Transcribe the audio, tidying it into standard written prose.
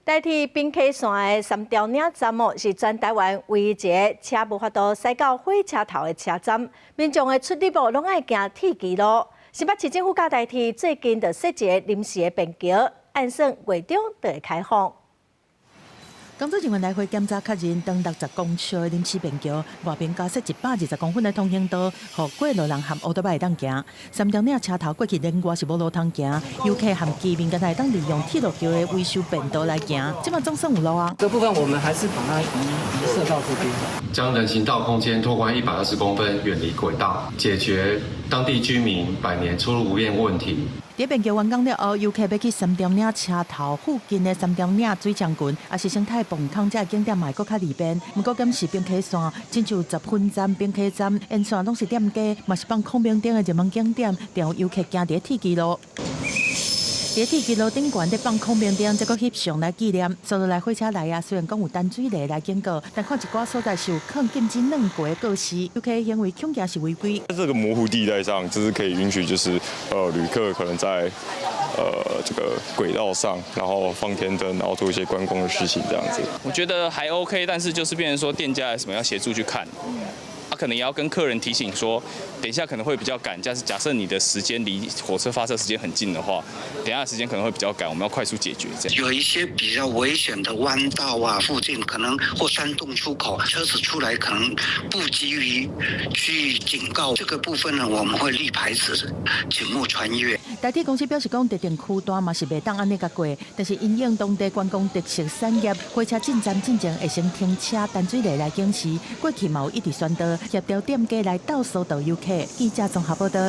台鐵平溪線的三貂嶺站哦，是全台灣唯一一个車無法度駛到火車頭的車站，民眾的出入哦，攏愛行鐵枝路。新北市政府佮台鐵最近就設一个臨時的便橋，按算月中就會開放。工作人員來回檢查確認，長60公尺的臨時便橋外邊加設120公分的通行道，予過路人和歐兜拜會當行。三貂嶺車頭過去另外是無路通行，遊客和居民敢若會當利用鐵路橋的維修便道來行。這馬總算有路啊！這部分我們還是把它移設到這邊，將人行道空間拓寬120公分，遠離軌道，解決當地居民百年出入不便問題。佇便橋完工了後，遊客欲去三貂嶺車頭附近的三貂嶺水漳群，抑是生態磅空這景點嘛會閣較利便。毋過，敢是平溪線，親像十分站、平溪站沿線攏是店家，嘛是放孔明燈的熱門景點，常有遊客行佇鐵枝路。佇鐵枝路頂懸咧放孔明燈，再閣翕相來紀念。紲落來火車來啊，雖然講有單水螺來警告，但看一寡所在是有囥禁止軟過的告示，遊客行為恐驚是違規。在這個模糊地帶上，就是可以允許，就是旅客可能在這個軌道上，然後放天燈，然後做一些觀光的事情，這樣子。我覺得還 OK，但是就是變成說店家什麼要協助去看。他可能也要跟客人提醒說，等一下可能會比較趕。假設你的時間離火車發車時間很近的話，等一下時間可能會比較趕，我們要快速解決。這樣有一些比較危險的彎道啊，附近可能或山洞出口，車子出來可能不急於去警告。這個部分呢，我們會立牌子，請勿穿越。台鐵公司表示講，特定區段嘛是袂當按呢共過，但是因應當地觀光特色產業，火車進站進前會先停車單水螺來警示，過去嘛有一直宣導協調店家來鬥疏導遊客。記者綜合報道。